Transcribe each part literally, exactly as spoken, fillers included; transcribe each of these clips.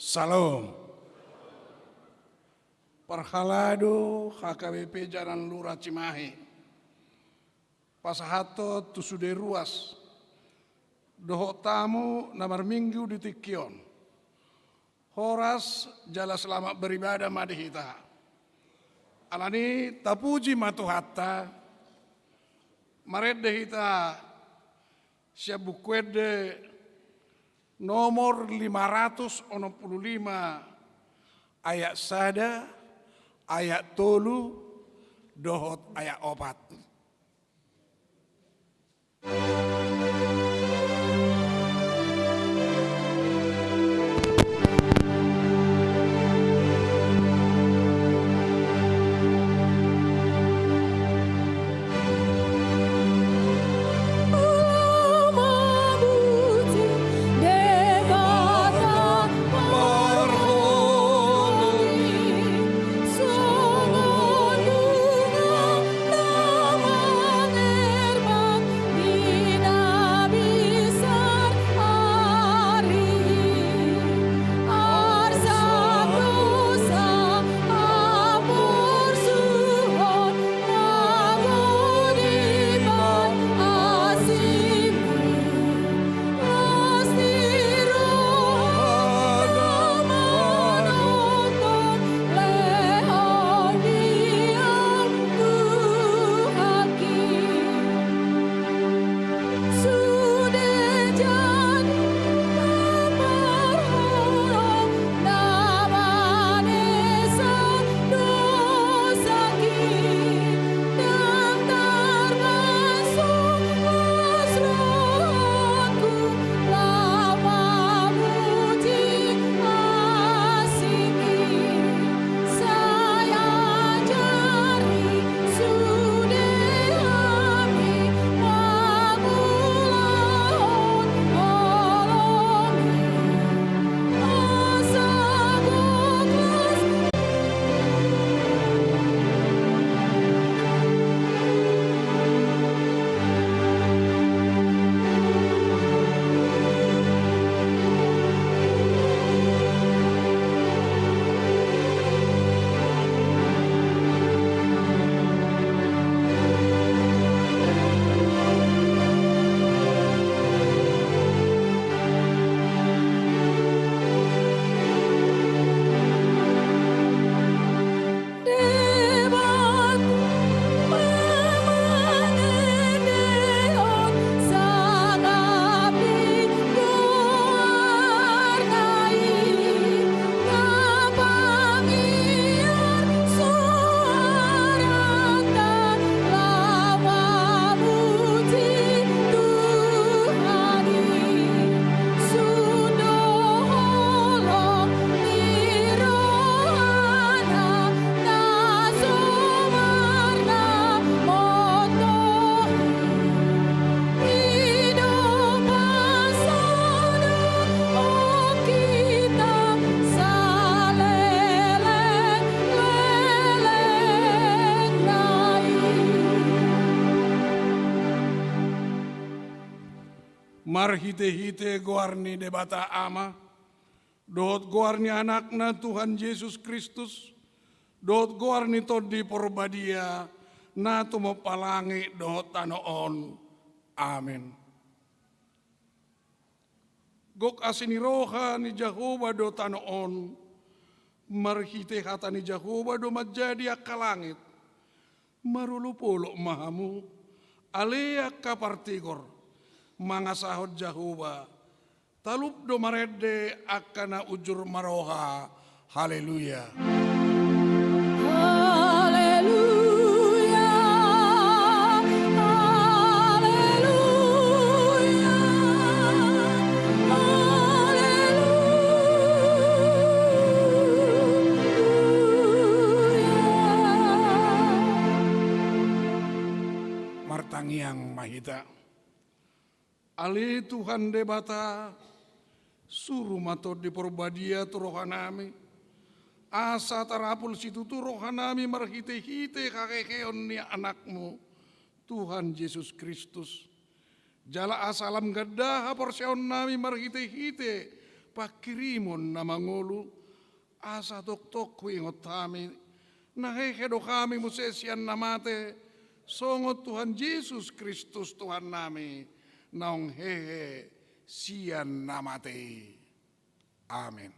Syalom. Parhalado H K B P Janan Lura Cimahi, pasahathon tu sude ruas dohot tamu na marminggu di tingki on. Horas jala selamat beribadah ma di hita. Alani i tapuji ma Tuhanta, marende hita sian Buku Ende nomor lima ratus onom pulu lima, ayat sada, ayat tolu, dohot ayat opat. Marhitehite goar ni Debata Ama, dohot goar ni Anakna Tuhan Jesus Kristus, dohot goar ni Tondi Porbadia, na tumompa langit dohot tano on. Amen. Gok asi ni roha ni Jahowa do tano on, marhite hata ni Jahowa do manjadi angka langit. Marolopolop ma hamu, ale angka partigor, mangasahon Jahowa. Talup do marende angka na unjur maroha. Haleluya. Haleluya. Haleluya. Haleluya. Martangiang ma hita. Ale Tuhan Debata, suru ma Tondi Porbadia tu rohanami, asa tarapul situtu rohanami marhitehite haheheon ni Anakmu, Tuhan Jesus Kristus. Jala asa lam ganda haporseaonnami marhitehite pangkirimon na mangolu, asa tongtong huingot hami, na hehe do hami muse sian na mate, songon Tuhan Jesus Kristus Tuhannami, naung hehe sian na mate i. Amen.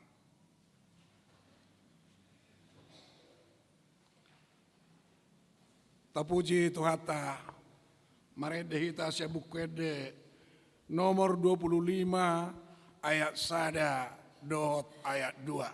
Tapuji Tuhanta, marende hita sian Buku Ende nomor dua puluh lima, ayat sada dohot ayat dua.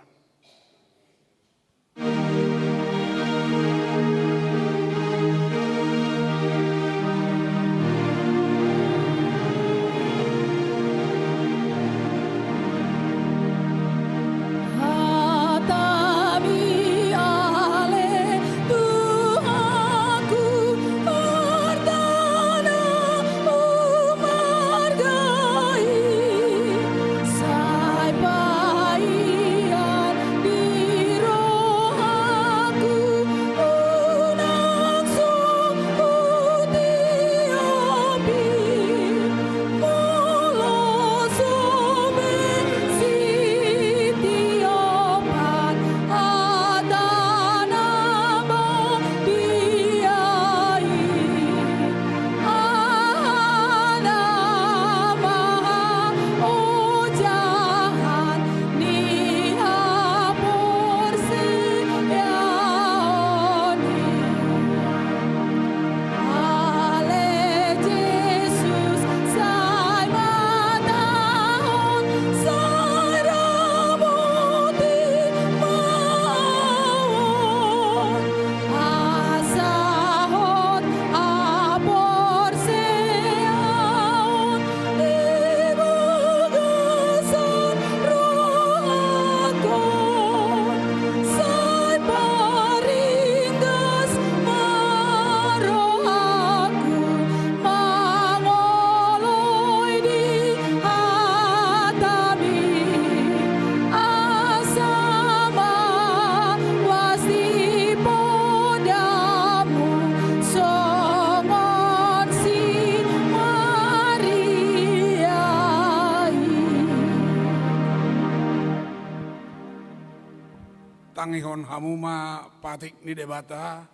Tangihon hamu ma patik ni Debata,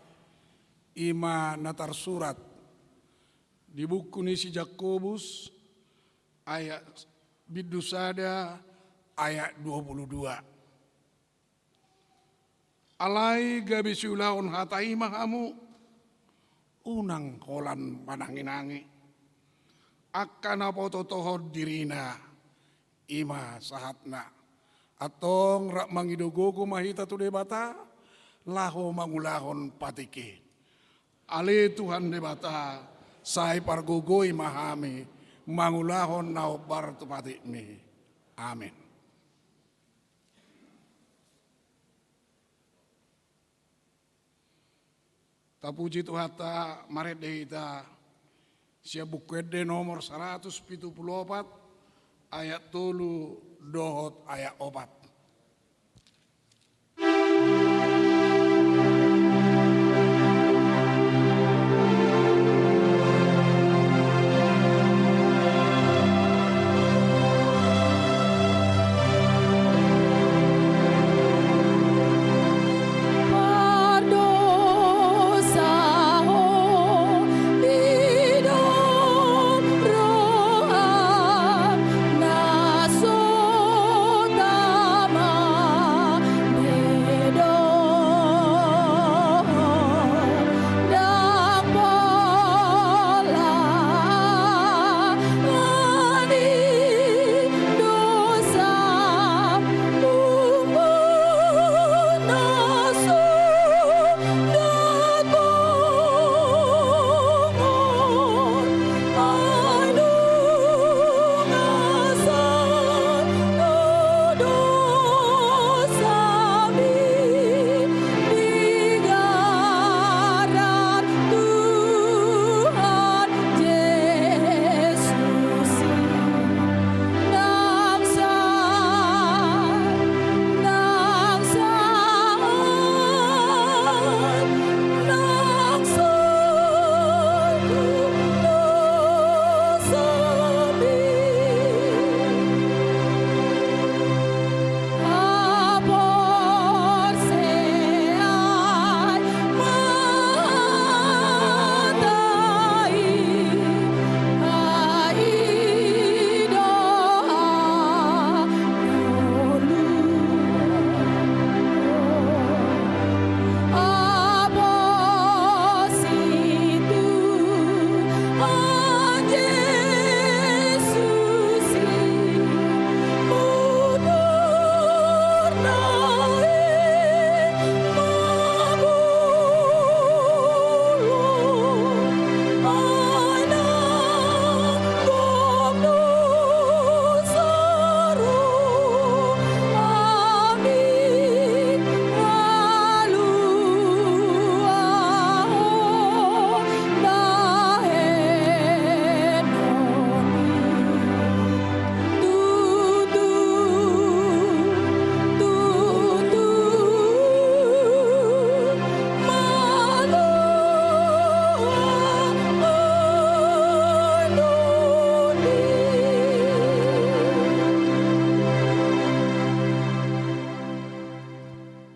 i ma na tarsurat di buku ni si Jakobus, ayat bindu sada, ayat dua puluh dua. Alai gabe siulahon hata i ma hamu, unang holan mananginangi. Angka na patotohon dirina, i ma sahatna. Antong rap mangido gogo ma hita tu Debata, laho mangulahon patik i. Ale Tuhan Debata, sai pargogoi ma hami, mangulahon na hombar tu patikmi. Amen. Tapuji Tuhanta, marende hita sian Buku Ende nomor saratus pitu pulu opat, ayat tolu dohot ayat opat.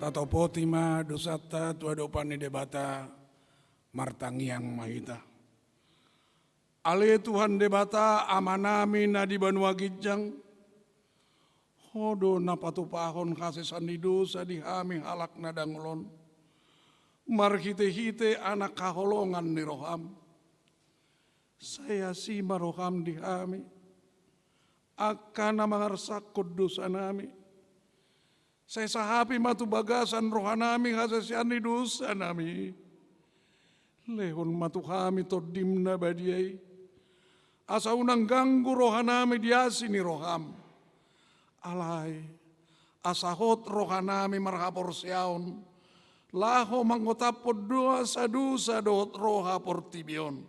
Tatopoti ma dosanta tu adopan ni Debata, martangiang ma hita. Ale Tuhan Debata, Amanami na di banua ginjang, Ho do na patupahon hasesaan ni dosa di hami halak na dangol on, marhitehite Anak haholongan ni rohaM. Sai asi ma rohaM di hami, angka na mangarsakhon dosanami. Sai sahapi ma tu bagasan rohanami hasesaan ni dosanami. Lehon ma tu hami TondiM na badia i, asa unang ganggu rohanami di asi ni rohaM. Alai, asa hot rohanami marhaporseaon, laho mangotaphon dosa-dosa dohot roha portibi on.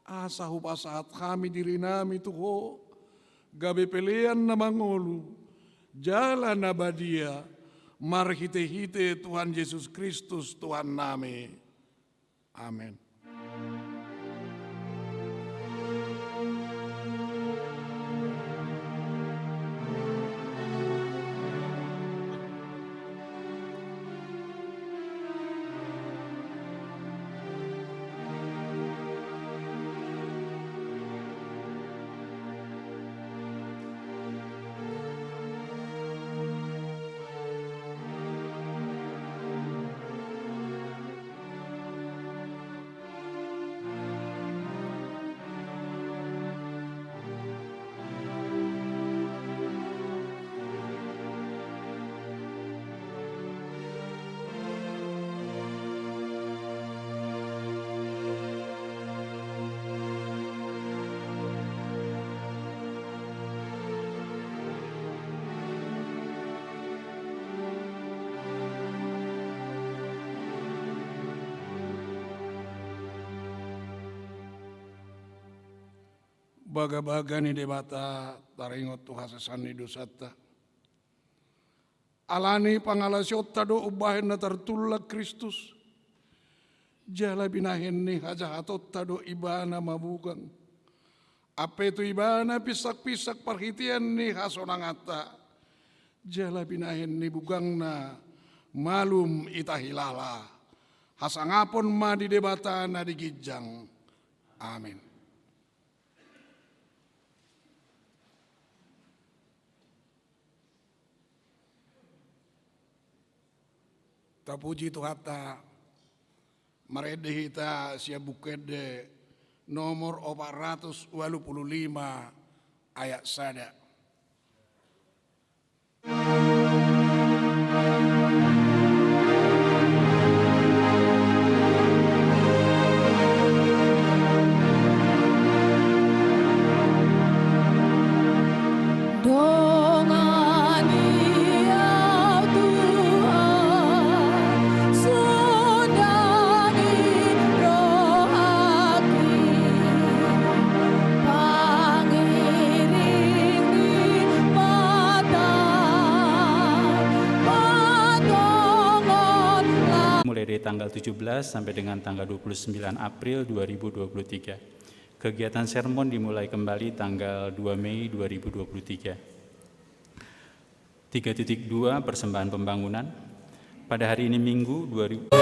Asa hupasahat hami dirinami tu Ho, gabe pelean na mangolu, jala na badia, marhitehite Tuhan Jesus Kristus Tuhannami. Amen. Bagabaga ni Debata taringot tu hasesaan ni dosanta. Alani pangalaosionta do umbahen na tartullang Kristus, jala binahen ni hajahatonta do Ibana mabugang. Ampe tu Ibana pinsakpinsakna parhitean ni hasonanganta, jala binahen ni bugangna malum hita hilala. Hasangapon ma di Debata na di ginjang. Amen. Tapuji Tuhanta, marende hita sian Buku Ende nomor opat ratus ualu pulu lima, ayat sada. Dongani au Tuhan, sondangi rohangki. Pangiringi ma, patongonlah. Mulai dari tanggal tujuh belas sampai dengan tanggal dua puluh sembilan April dua ribu dua puluh tiga. Kegiatan sermon dimulai kembali tanggal dua Mei dua ribu dua puluh tiga. Tiga titik dua, persembahan pembangunan. Pada hari ini Minggu, dua ribu.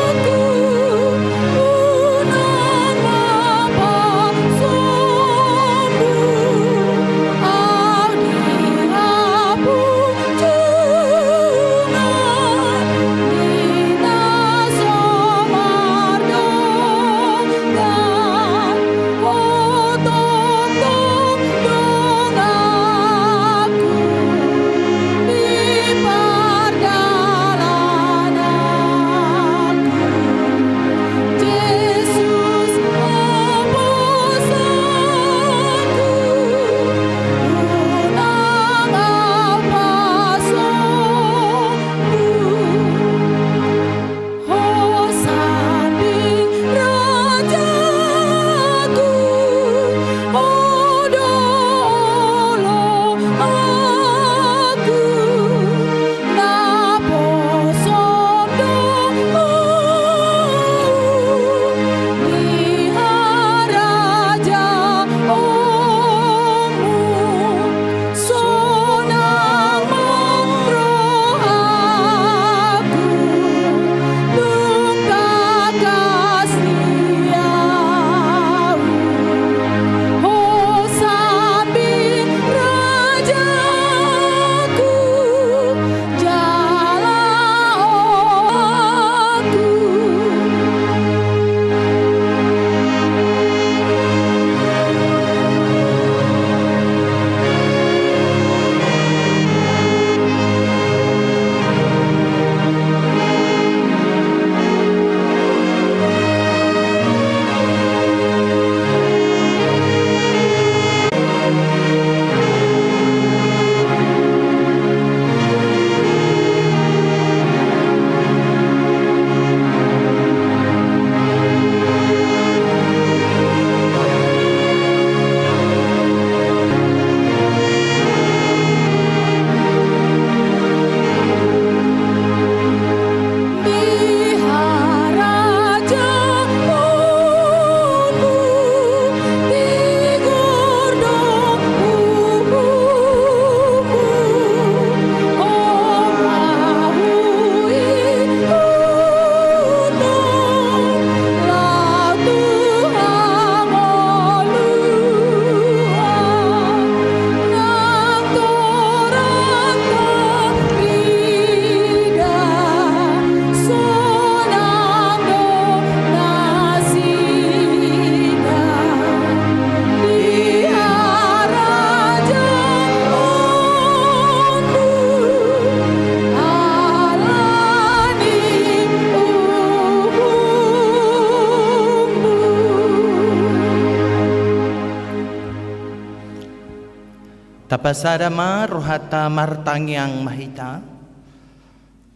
Pasada ma rohanta, martangiang ma hita.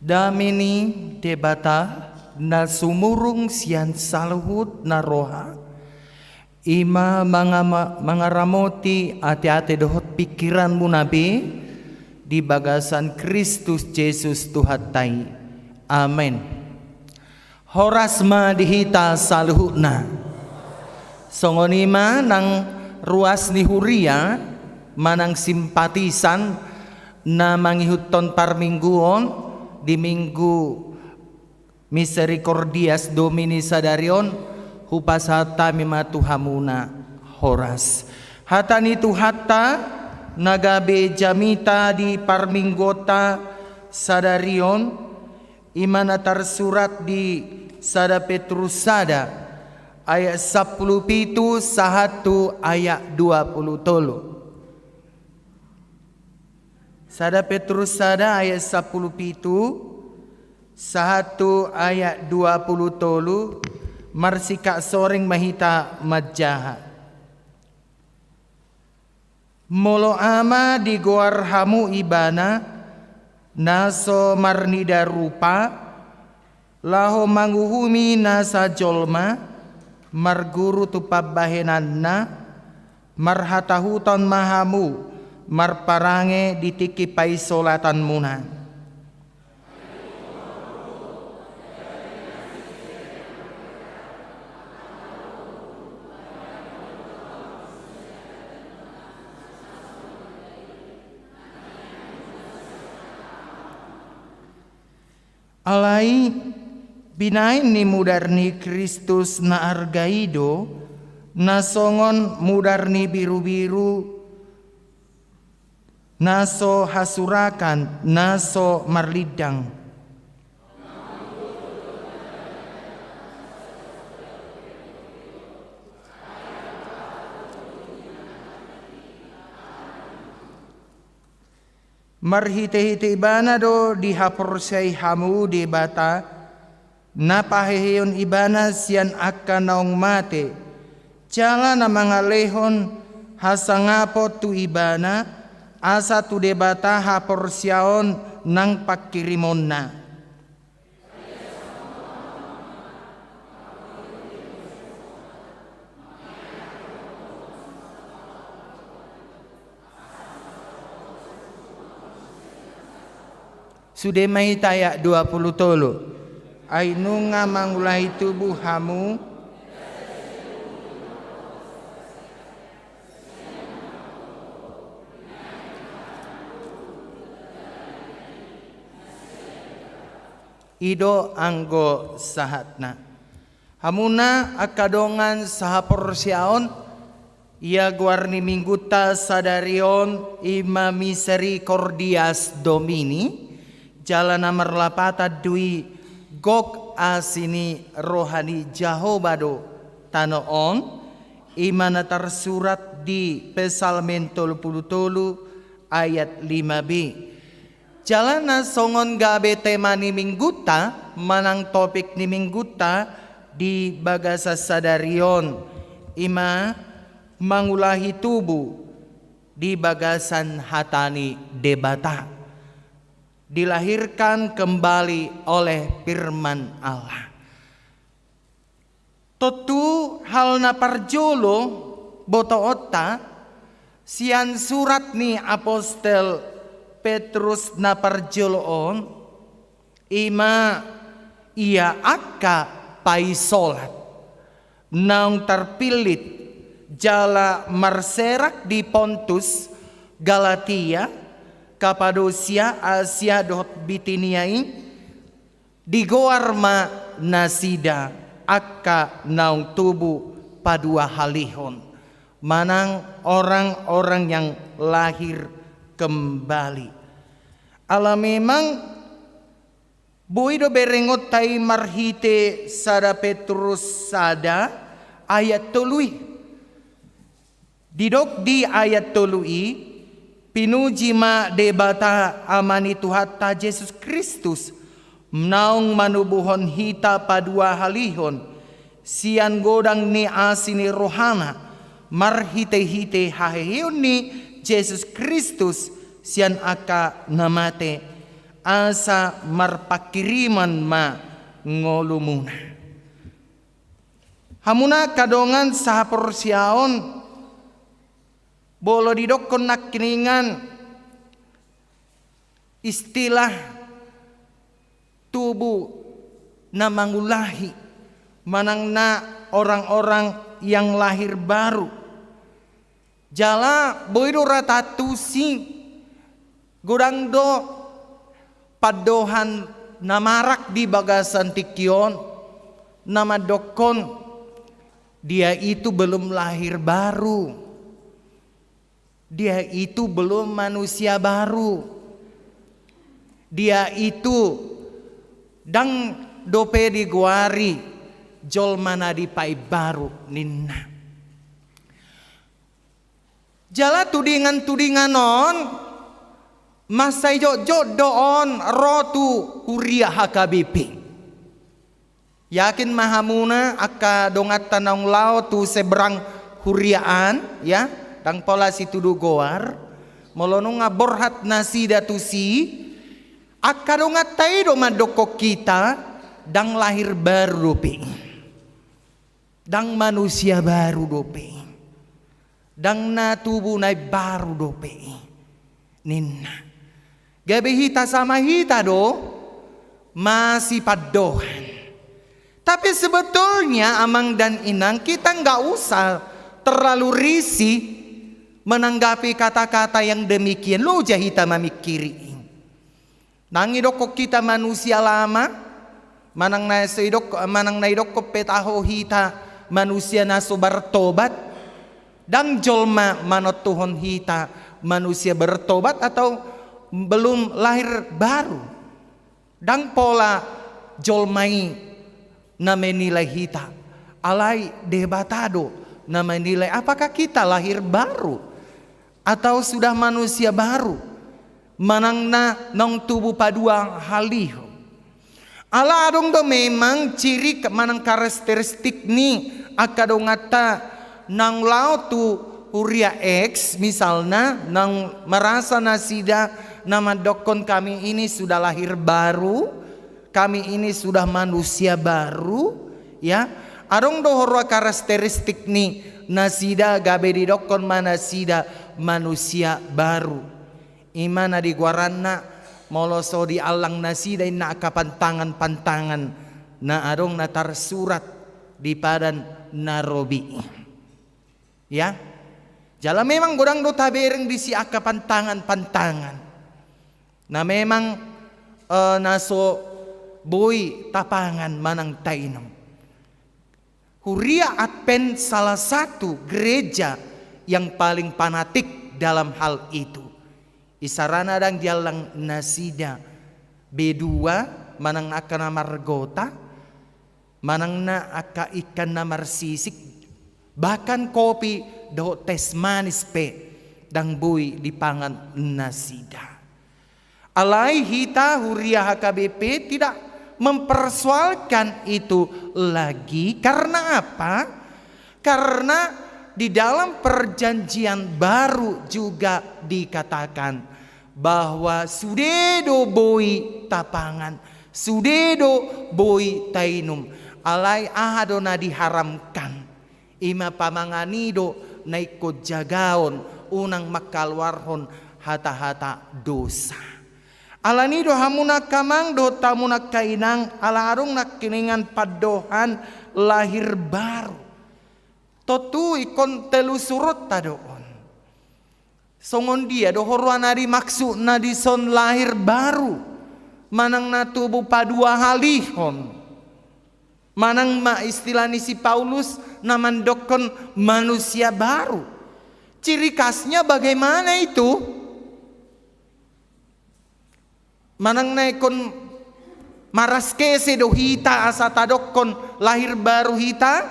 Dame ni Debata na sumurung sian saluhut na roha, i ma mangama-, mangaramoti ateate dohot pingkiranmuna be di bagasan Kristus Jesus Tuhanta i. Amen. Horas ma di hita saluhutna. Songon i ma nang ruas ni huria manang simpatisan na mangihuthon parmingguon di Minggu Misericordias Domini sadari on, hupasahat hami ma tu hamuna horas. Hata ni Tuhanta na gabe jamita di parmingguonta sadari on, i ma na tarsurat di sada Petrus sada ayat sampulu pitu sahat tu ayat dua pulu tolu. Sada Petrus sada ayat sampulu pitu sahat tu ayat dua pulu tolu, marsikak soreng ma hita manjaha. Molo ama digoar hamu ibana, na so marnida rupa, laho manguhumi nasa jolma, marguru tu pambahenanna, marhatahuton ma hamu, marparange di tingki paisolatanmuna. Alai binahen ni mudar ni Kristus na arga i do, na songon mudar ni birubiru, na so hasurakan, na so marlindang. Marhitehite ibana do dihaporseai hamu Debata, na paheheion ibana sian angka naung mate, jala na mangalehon hasangapon tu ibana, asa tu Debata haporseaon nang pangkirimonna. Sude ma hita ayat dua pulu tolu. Ai nunga mangulahi tubu hamu. I do anggo sahatna. Hamuna angka dongan sahaporseaon, ia goar ni minggunta sadari on i ma Misericordias Domini, jala na marlapatan do i gok asi ni roha ni Jahowa do tano on, i ma na tarsurat di Psalmen tolu pulu tolu ayat lima b. Jala na songon gabe tema ni minggunta, manang topik ni minggunta di bagasan sadari on, i ma mangulahi tubu di bagasan hata ni Debata. Dilahirkan kembali oleh firman Allah. Tontu hal na parjolo botoonta sian surat ni apostel Petrus na parjolo on, i ma ia angka paisolat naung tarpillit jala marserak di Pontus, Galatia, Kapadosia, Asia dohot Bitinia i, digoar ma nasida angka naung tubu paduahalihon, manang orang-orang yang lahir kembali. Ala memang boi do berengonta i marhite sada Petrus sada ayat tolu i. Didok di ayat tolu i, pinuji ma Debata Ama ni Tuhanta Jesus Kristus, naung manubuhon hita paduahalihon sian godang ni asi ni rohana, Marhite-hite haheheon ni Jesus Kristus sian angka na mate, asa marpanghirimon ma ngolumuna. Hamuna angka dongan sahaporseaon, molo didokkon nangkiningan istilah tubuh na mangulahi, manang na orang-orang yang lahir baru. Jala boi do ra taantusi, godang do pandohan na marak di bagasan tingki on, na mandokkon, dia itu belum lahir baru. Dia itu belum manusia baru. Dia itu ndang dope digoari jolma na dipaimbaru, ninna. Jala tudingan-tudingan on, mansai jotjot do on ro tu huria H K B P. Yakin ma hamuna angka donganta naung laho tu seberang huria an, ya, ndang pola situdu goar, molo nunga borhat nasida tusi, angka donganta i do mandokkon hita, ndang lahir baru dope i. Ndang manusia baru dope i. Ndang na tubuh na imbaru dope i, ninna. Gabe hita sama hita do masipandohan. Tapi sebetulnya, amang dan inang, kita nggak usah terlalu risih menanggapi kata-kata yang demikian. Loja hita mamingkiri i. Nang idokkon hita manusia lama, manang na so idok-, manang na idokkon pe taho hita manusia na so bertobat, ndang jolma manontuhon hita manusia bertobat atau belum lahir baru. Ndang pola jolma i na menilai hita, alai Debata do na menilai apakah kita lahir baru atau sudah manusia baru, manang na naung tubu paduahalihon. Ala adong do memang ciri ke-, manang karakteristik ni angka donganta naung laho tu huria X, misalna, naung merasa nasida na mandokkon kami ini sudah lahir baru, kami ini sudah manusia baru, ya. Adong do huroha karakteristik ni nasida gabe didokkon ma nasida manusia baru. I ma na digoaranna molo so diallang nasida inna angka pantangan-pantangan na adong na tarsurat di Padan na Robi i. Ya. Jala memang godang do tabereng disi angka pantangan-pantangan na memang, eh, na so boi tapangan manang tainum. Huria Advent salah satu gereja yang paling fanatik dalam hal itu. Isarana ndang diallang nasida B dua manang angka na margota, manang na angka ikan na marsisik, bahkan kopi dohot teh manis pe ndang boi dipangan nasida. Alai hita huria H K B P tidak mempersoalkan itu lagi. Karena apa? Karena di dalam perjanjian baru juga dikatakan bahwa sude do boi tapangan, sude do boi tainum. Alai aha do na diharamkan? I ma pamangan i do na ingkon jagaon, unang mangkaluarhon hata-hata dosa. Alani do hamuna angka amang dohot hamuna angka inang, ala adong nangkiningan pandohan lahir baru. Tontu ingkon telusur hita do on. Songon dia do huroha na dimaksud na dison lahir baru, manang na tubu paduahalihon, manang ma istilah ni si Paulus na mandokkon manusia baru. Ciri khasnya bagaimana itu? Manang na ingkon maraskese do hita asa tadokkon lahir baru hita,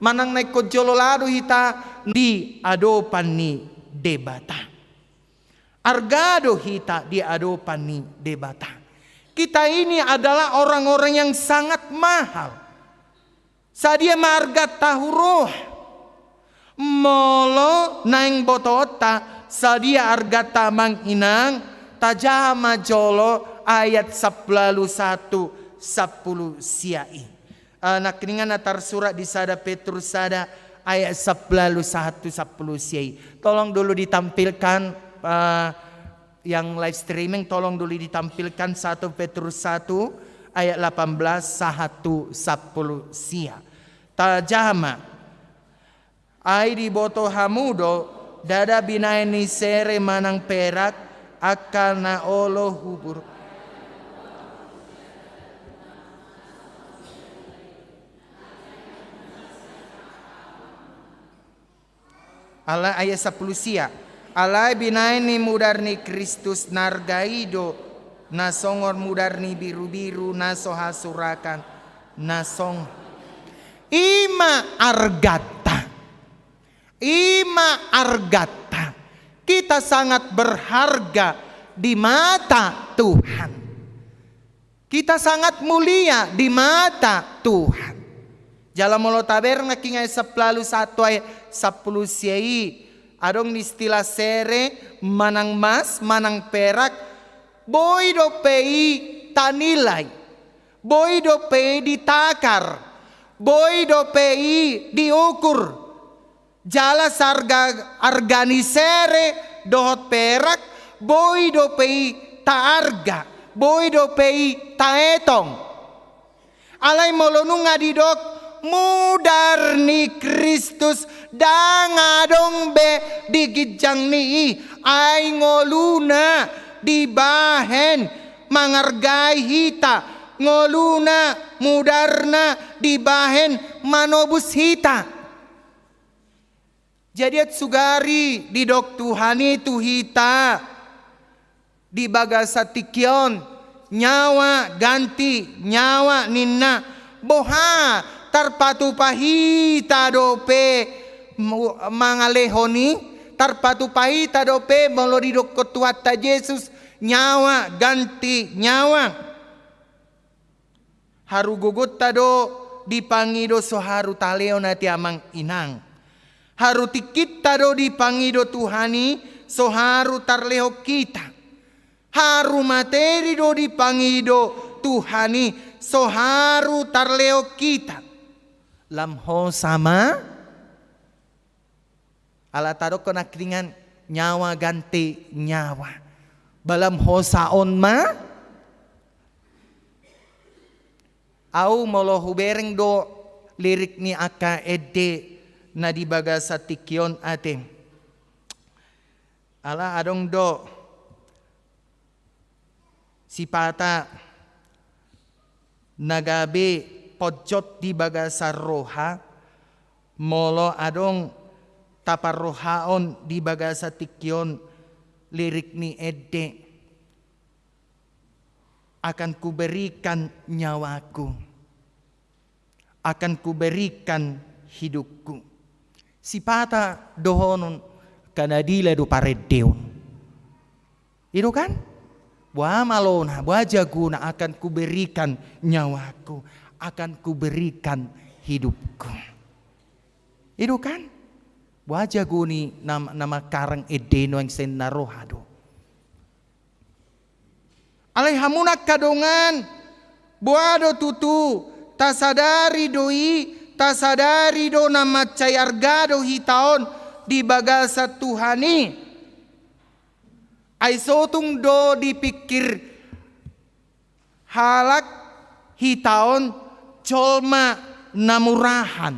manang na ingkon jolo lao do hita di adopan ni Debata. Arga do hita di adopan ni Debata. Kita ini adalah orang-orang yang sangat mahal. Sadia ma arganta huroha. Molo naeng botoonta sadia arganta amang inang, tajaha ma jolo ayat sampulu ualu sahat tu sampulu sia i. Eh, nangkiningan na tarsurat di sada Petrus sada ayat sampulu ualu sahat tu sampulu sia i. Tolong dulu ditampilkan, eh, yang live streaming, tolong dulu ditampilkan satu Petrus satu ayat delapan belas sahat tu sampulu sia. Tajaha ma. Ai diboto hamu do, ndada binahen ni sere manang perak, angka na olo hubur. Alai ayat sampulu sia. Alai binahen ni mudar ni Kristus na arga i do, na songon mudar ni birubiru na so hasurakan, na song. I ma arganta. I ma arganta. Kita sangat berharga di mata Tuhan. Kita sangat mulia di mata Tuhan. Jala molo tabereng nangkin ayat sampulu ualu sahat tu ayat sampulu sia i, adong istilah sere, manang mas, manang perak, boi dope i tanilai, boi dope i ditakar, boi dope i diukur. Jala sarga, arga ni sere dohot perak, boi dope i taarga, boi dope i taetong. Alai molo nunga didok mudar ni Kristus, ndang adong be di ginjang ni i, ai ngoluna dibahen mangargai hita, ngoluna mudarna dibahen manobus hita. Jadi, sugari didok Tuhan i tu hita di bagasan tingki on, nyawa ganti nyawa ninna, boha tarpatupa hita dope mu-, mangalehon i, tarpatupa hita dope molo didokkon Tuhanta Jesus, nyawa ganti nyawa. Haru gogonta do dipangido so haru talehon ate amang inang. Haru tingkinta do dipangido Tuhan i so haru tarlehon hita. Haru materi do dipangido Tuhan i so haru tarlehon hita. Lam hosa ma. Ala tadokkon nangkiningan nyawa ganti nyawa. Ba lam hosa on ma. Au molo hubereng do lirik ni angka ende na di bagasan tingki on ate. Ala adong do sipata na gabe ponjot di bagasan roha, molo adong taparrohaon di bagasan tingki on lirik ni ende, akan kuberikan nyawaku. Akan kuberikan hidupku. Sipata dohonon, kana dila do parendeon. I do kan? Boha malona, boha jagona, akan kuberikan nyawaku, akan kuberikan hidupku. I do kan? Boha jago ni na, na mangkarang ende nuaeng sian na roha do. Alai hamu angka dongan, boha do tutu, tasadari do i, tasadari do na mansai arga do hita on di bagasan Tuhan i. Ai sotung do dipingkir halak hita on jolma na murahan.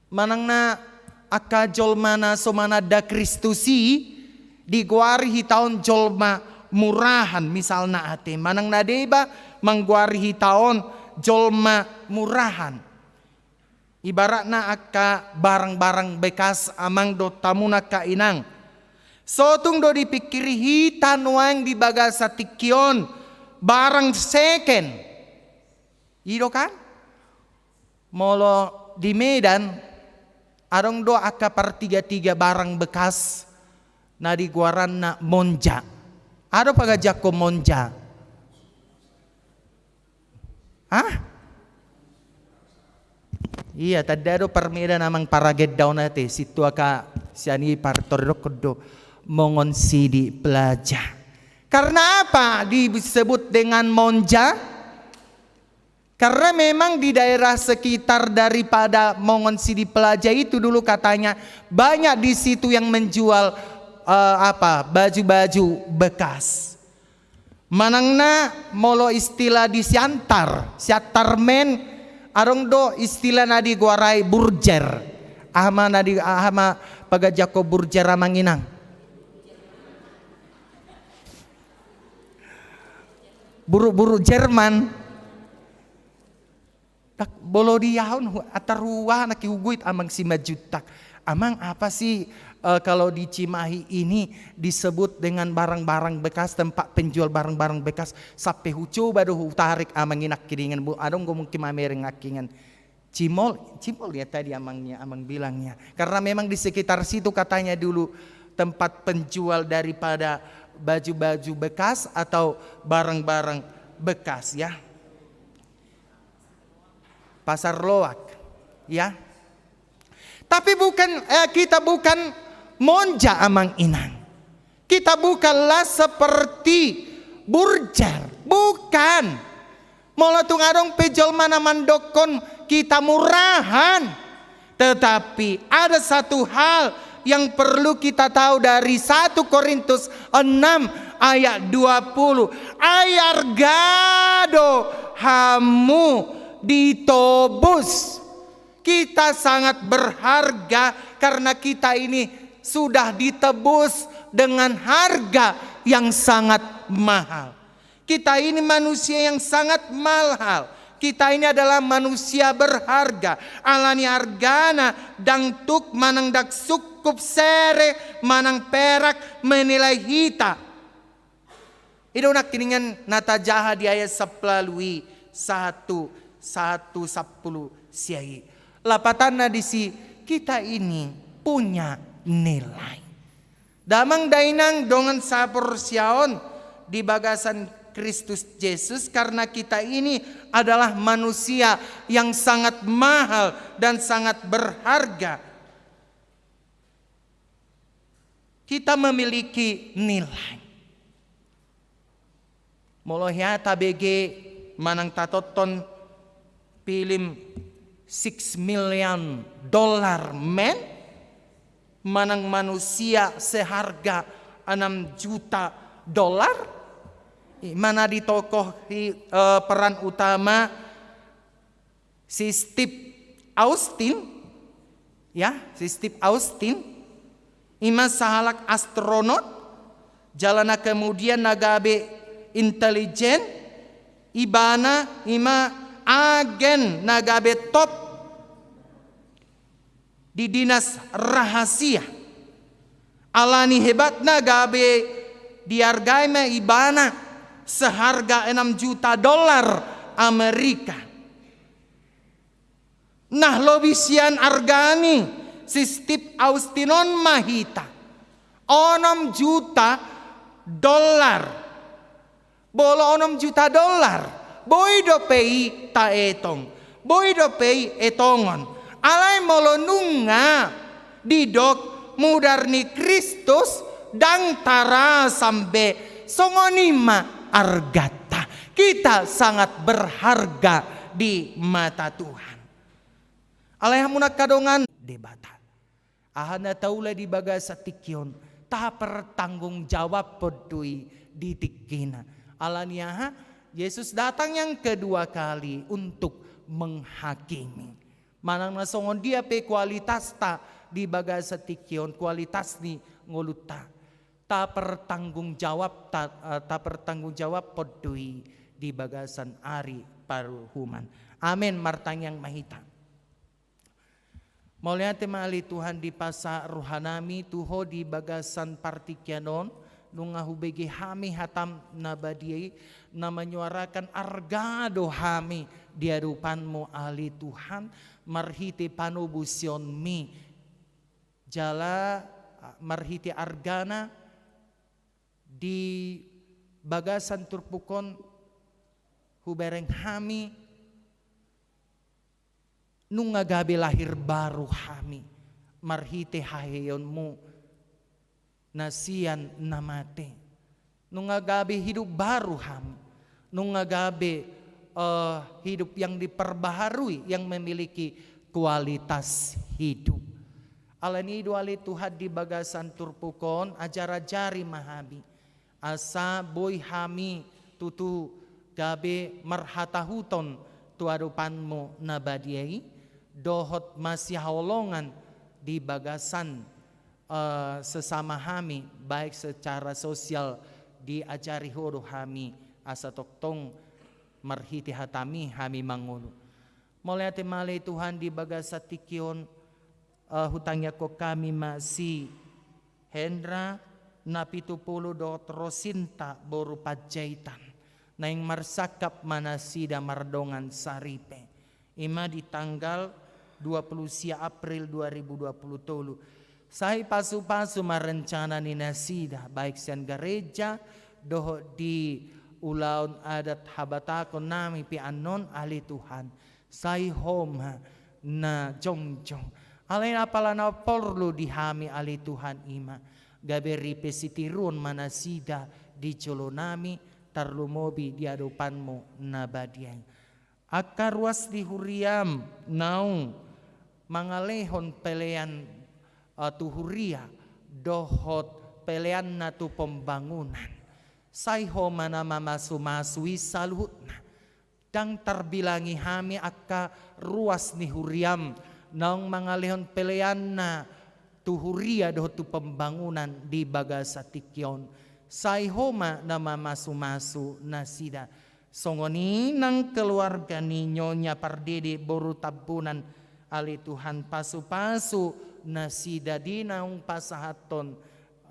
Manang na angka jolma na so mananda Kristus i, digoari hita on jolma murahan, misalna ate. Manang na deba manggoari hita on jolma murahan. Ibaratna angka barang-barang bekas amang dohot hamu angka inang. Sotung do dipingkiri hita nuaeng di bagasan tingki on barang second. I do kan? Molo di Medan, adong do angka partiga-tiga barang bekas na digoaranna Monja. Aha do paganjangkon Monja? Hah? Ia, tanda do parmedan amang paragendahon ate, sintua ka sian i partoridokkon do mongon sidi pelaja. Karena apa disebut dengan monja? Karena memang di daerah sekitar daripada mongon sidi pelaja itu dulu katanya banyak di situ yang menjual, eh, apa, baju-baju bekas. Manang na molo istilah di Siantar, Siantar men, adong do istilah na digoarai burjer. Aha ma na di, aha ma paganjangkon burjer amang inang? Buruk-buruk Jerman. Dak, molo di aha on, hu-, atar huaha na huguit amang Simanjuntak. Amang, apa sih, eh, kalau di Cimahi ini disebut dengan barang-barang bekas, tempat penjual barang-barang bekas? Sampe hucoba do hutarik amang i nangkiningan, adong do mungkin mamereng nangkiningan. Cimol, cimol ya tadi amangnya, amang bilangnya. Karena memang di sekitar situ katanya dulu tempat penjual daripada baju-baju bekas atau barang-barang bekas, ya. Pasar Loak, ya. Tapi bukan, eh, kita bukan monja amang inang. Kita bukanlah seperti burjer, bukan. Molo tung adong pe jolma na mandokkon kita murahan. Tetapi ada satu hal yang perlu kita tahu dari satu Korintus enam ayat dua puluh. Ai arga do hamu ditobus. Kita sangat berharga karena kita ini sudah ditebus dengan harga yang sangat mahal. Kita ini manusia yang sangat mahal. Kita ini adalah manusia berharga. Alani argana ndang tuk manang ndang sungkup sere manang perak menilai hita. I do nangkiningan na tajaha di ayat sampulu ualu i sahat tu, sahat tu sampulu sia i. Lapatanna disi, kita ini punya nilai. Damang dainang dongan saporseaon di bagasan Kristus Jesus, karena kita ini adalah manusia yang sangat mahal dan sangat berharga. Kita memiliki nilai. Molo hea tabege manang tatonton film Six Million Dollar Man, manang manusia seharga enam juta dolar, i ma na ditokohi, eh, peran utama si Steve Austin, ya, si Steve Austin, i ma sahalak astronot, jala na kemudian na gabe intelijen, ibana i ma agen na gabe top di dinas rahasia. Alani hebatna gabe diargai ma ibana seharga enam juta dolar Amerika. Nah, lobi sian argani si Steve Austin on ma hita. Onom juta dolar. Molo onom juta dolar, boi dope i taetong, boi dope i etongon. Alai molo nunga didok mudar ni Kristus, ndang tarasam be, songon i ma arganta. Kita sangat berharga di mata Tuhan. Alai hamu angka dongan, Debata. Aha na taula di bagasan tingki on, tapertanggungjawabhon do i di tingkina. Alani aha? Yesus datang yang kedua kali untuk menghakimi. Manang na songon dia pe kualitasta di bagasan tingki on, kualitas ni ngolunta, tapertanggungjawab, ta-, eh, tapertanggungjawabhon do i di bagasan ari paruhuman. Amen. Martangiang ma hita. Mauliate ma ale Tuhan, dipasahat rohanami tu Ho di bagasan partingkian on, nunga hubege hami hataM na badia i, na manyuarakan arga do hami di adopanMu ale Tuhan, marhite panobusionMi. Jala, ah, marhite argana di bagasan turpuk on hubereng hami Nunga gabe lahir baru hami marhite haheheonmu na sian na mate. Nunga gabe hidup baru hami. Nunga gabe, eh, hidup yang diperbaharui, yang memiliki kualitas hidup. Alani i do ale Tuhan di bagasan turpuk on, ajar-ajari ma hami. Asa boi hami tutu gabe marhatahuton tu adopanmu na badia i, dohot masihaholongan di bagasan, eh, sesama hami, baik secara sosial diajari ho do hami, asa tongtong marhite hatami hami mangolu. Mauliate ma ale Tuhan di bagasan tingki on, eh, hutangiangkon hami ma si Hendra na pitu pulu dohot Rosinta boru Panjaitan. Naeng marsangkap ma nasida mardongan saripe. I ma di tanggal dua pulu sia April dua ribu dua pulu tolu. Sai pasu-pasu ma rencana ni nasida, baik sian gareja, dohot di ulaon adat habatahon nami pe annon ale Tuhan. Sai Ho ma na jongjong. Alai apala na porlu di hami ale Tuhan i ma, gabe ripe sitiruon ma nasida di jolo nami, tarlumobi di adopanmu na badia i. Angka ruas ni huriam naung mangalehon pelean, eh, tu huria, dohot peleanna tu pembangunan. Sai Ho ma na mamasu-masu i saluhutna. Ndang tarbilangi hami angka ruas ni huriam naung mangalehon peleanna tu huria dohot tu pembangunan di bagasan tingki on. Sai Ho ma na mamasu-masu nasida. Songon i nang keluarga ni Nyonya Pardede boru Tambunan, ale Tuhan pasu-pasu nasida di naung pasahathon,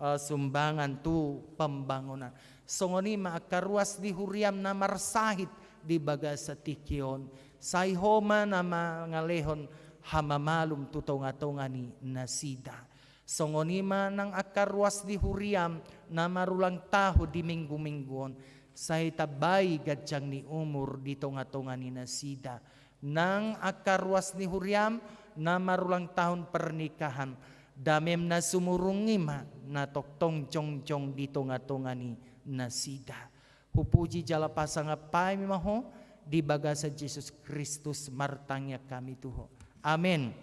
eh, sumbangan tu pembangunan. Songon i ma angka ruas ni huriam na marsahit di bagasan tingki on. Sai Ho ma na mangalehon hamamalum tu tonga-tonga ni nasida. Songon i ma nang angka ruas ni huriam na marulang tahun di minggu-minggu on. Sai tambai ganjang ni umur di tonga-tonga ni nasida. Nang angka ruas ni huriam na marulang tahun pernikahan, damem na sumurung i ma na tongtong jongjong di tonga-tonga ni nasida. Hupuji jala pasangap hami ma Ho, di bagasan Jesus Kristus martangiang hami tu Ho. Amen.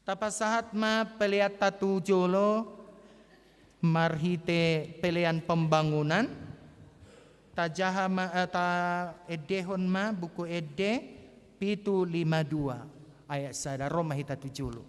Tapasahat ma peleanta tu jolo marhite pelean pembangunan. Tajaha ma, eh, taendehon ma Buku Ende pitu lima dua ayat sada, ro ma hita tu jolo.